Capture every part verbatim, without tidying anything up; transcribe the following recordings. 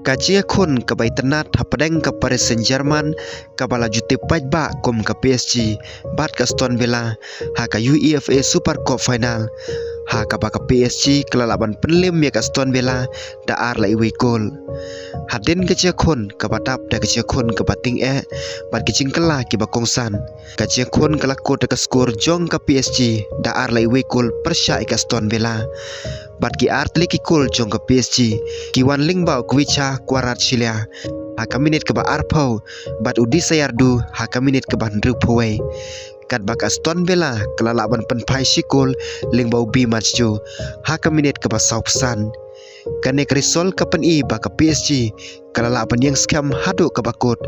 Ka jingïakhun kaba itynnad hapdeng ka Paris Saint-Germain kaba la ju tip paidbah kum ka P S G bad ka Aston Villa ha ka UEFA Super Cup final, ha kaba ka P S G ka la lah ban pynlem ïa ka Aston Villa da ar la iwei kol. Hadien ka jingïakhun kaba dap da ka jingïakhun kaba tyngeh bad ka jingkylla kiba kongsan, ka jingïakhun ka la kut da ka skor jong ka P S G da ar la iwei kol pyrshah ïa ka Aston Villa. Bad ki artylli ki kol jong ka P S G ki wan lyngba u Khvicha Kvaratskhelia ha ka minit kaba arphew bad u Désiré Endo ha ka minit kaba hynriewphew wei. Katba ka Aston Villa ka la lah ban pynphai shi kol lyngba u Bee Mah Chaw ha ka minit kaba sawphew san. Kane ka result ka pyni ba ka P S G ka la lah ban ïeng skhem haduh kaba kut,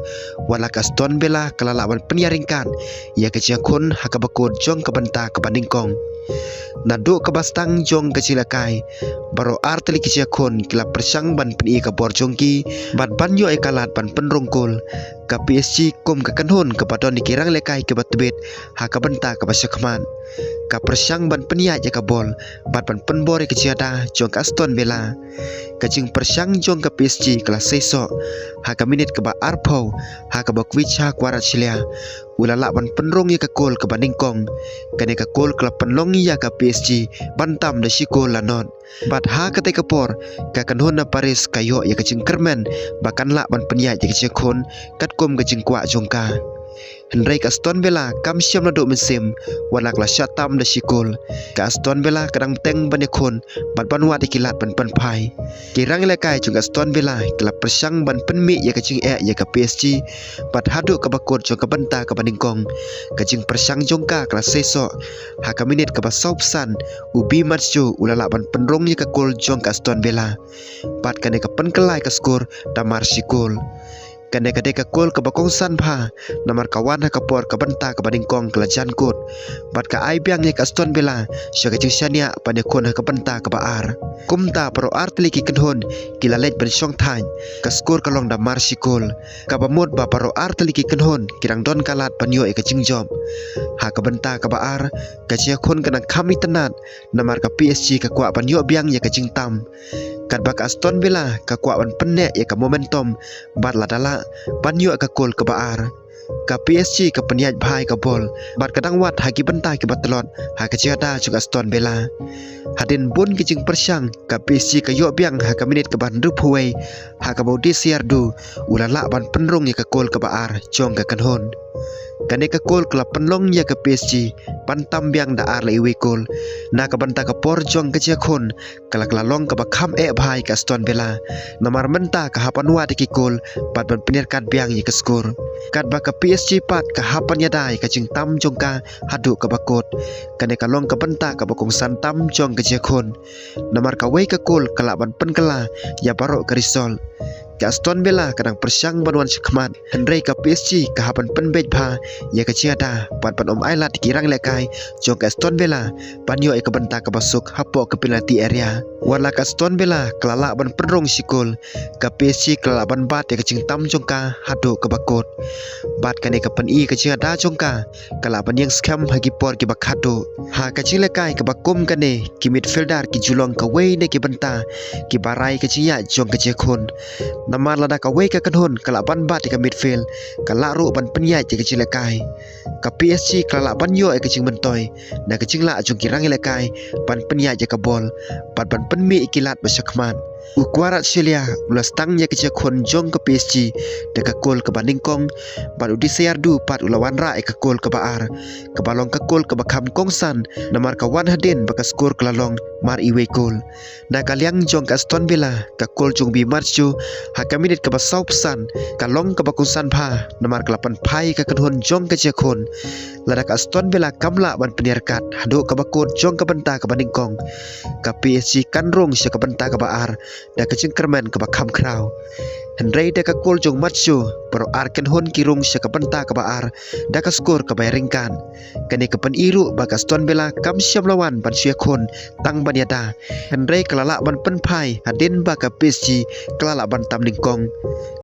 wat la ka Aston Villa ka la lah ban pynïaryngkat ïa ka jingïakhun ha kaba kut jong ka bynta kaba nyngkong. Naduh kaba sdang jong ka jingïalehkai, baroh artylli ki jingïakhun ki la pyrshang ban pyni ka bor jong ki bad ban ïoh ïa ka lad ban pynrung kol. Ka P S G kum ka kynhun kaba don ïa ki rangïalehkai kiba tbit ha ka bynta kaba shakhmat, ka pyrshang ban pynïaid ïa ka bol bad ban pynbor ïa ka jingïada jong ka Aston Villa. Ka jingpyrshang jong ka P S G ka la seisoh ha ka minit kaba arphew, ha kaba u Khvicha Kvaratskhelia u la lah ban pynrung ïa ka kol kaba nyngkong. Kane ka kol ka la pynlong ïa ka P S G ban tam da shi kol la not. Bad ha katei ka por, ka kynhun na Paris ka ïoh ïa ka jingkyrmen ba kan lah ban pynïaid ïa ka jingïakhun katkum ka jingkwah jong ka. Hynrei ka Aston Villa kam shym la duh mynsiem, wat la ka la shah tam da shi kol. Ka Aston Villa ka dang bteng ban ïakhun bad ban wad ïa ki lad ban pynphai. Ki rangïalehkai jong ka Aston Villa ki la pyrshang ban pynmih ïa ka jingeh ïa ka P S G bad haduh kaba kut jong ka bynta kaba nyngkong. Ka jingpyrshang jong ka ka la seisoh ha ka minit kaba sawphew san, u Bee Mah Chaw u la lah ban pynrung ïa ka kol jong ka Aston Villa. Bad kane ka pynkylla ïa ka skor da mar shi kol. Kane ka dei ka kol kaba kongsan bha, namar ka wan ha ka por ka bynta kaba nyngkong ka la jan kut bad ka ai biang ïa ka Aston Villa sha ka jingshaniah ban ïakhun ha ka bynta kaba ar. Kumta baroh artylli ki kynhun ki la leit ban shong thait, ka skor ka long da mar shi kol. Kaba mut ba baroh artylli ki kynhun ki dang don ka lad ban ïoh ïa ka jingjop. Ha ka bynta kaba ar, ka jingïakhun ka dang kham itynnad, namar ka P S G ka kwah ban ïoh biang ïa ka jingtam. Katba ka Aston Villa ka kwah ban pynneh ïa ka momentum bad lada lah ban ïoh ïa ka kol kaba ar. Ka P S G ka pynïaid bha ïa ka bol bad ka dang wad ha ki bynta kiba tlot ha ka jingïada jong ka Aston Villa. Hadien bun ki jingpyrshang, ka P S G ka ïoh biang ha ka minit kaba hynriewphew wei, ha kaba u Désiré Endo u la lah ban pynrung ïa ka kol kaba ar jong ka kynhun. Kane ka kol ka la pynlong ïa ka P S G ban tam biang da ar la iwei kol. Na ka bynta ka por jong ka jingïakhun, ka la, ka la long kaba kham eh bha ïa ka Aston Villa. Namar mynta ka hap ban wad ïa ki kol bad ban pynïaryngkat biang ïa ka skor. Katba ka P S G pat ka hap ban ïada ïa ka jingtam jong ka haduh kaba kut. Kane ka long ka bynta kaba kongsan tam jong ka jingïakhun. Namar kawei ka kol ka lah ban pynkylla ïa baroh ka result. Ka Aston Villa ka dang pyrshang ban wan shakhmat, hynrei ka P S G ka hap ban pynbeit bha ïa ka jingïada bad ban ym ailad ïa ki rangïalehkai jong ka Aston Villa ban ïoh ïa ka bynta kaba suk hapoh ka penalty area. Wat la ka Aston Villa ka la lah ban pynrung shi kol, ka P S G ka la lah ban bat ïa ka jingtam jong ka haduh kaba kut. Bad kane ka pyni ka jingïada jong ka ka lah ban ïeng skhem ha ki por kiba khadduh. Ha ka jingïalehkai kaba kum kane, ki midfielder ki ju long kawei na ki bynta kiba rai ka jingïaid jong ka jingïakhun. Namar lada kawei ka kynhun ka lah ban bat ïa ka midfield, ka lah ruh ban pynïaid ïa ka jingïalehkai. Ka P S G ka la lah ban ïoh ïa ka jingmyntoi na ka jinglah jong ki rangïalehkai ban pynïaid ïa ka bol bad ban pynmih ïa ki lad ba shakhmat. U Kvaratskhelia u la sdang ïa ka jingïakhun jong ka P S G da ka kol kaba nyngkong, bad u Désiré Endo pat u la wanrah ïa ka kol kaba ar, kaba long ka kol kaba kham kongsan, namar ka wan hadien ba ka skor ka la long mar iwei kol. Na ka liang jong ka Aston Villa, ka kol jong u Bee Mah Chaw ha ka minit kaba sawphew san ka long kaba kongsan bha, namar ka la pynphai ïa ka kynhun jong ka jingïakhun. Lada ka Aston Villa kam lah ban pynïaryngkat haduh kaba kut jong ka bynta kaba nyngkong, ka P S G kan rung sha ka bynta kaba ar da ka jingkyrmen kaba kham khraw. Hynrei da ka kol jong u Mah Chaw, baroh ar kynhun ki rung sha ka bynta kaba ar da ka skor kaba ïaryngkat. Kane ka pyni ruh ba ka Aston Villa kam shym la wan ban shu ïakhun tang ban ïada, hynrei ka la lah ban pynphai hadien ba ka P S G ka la lah ban tam nyngkong.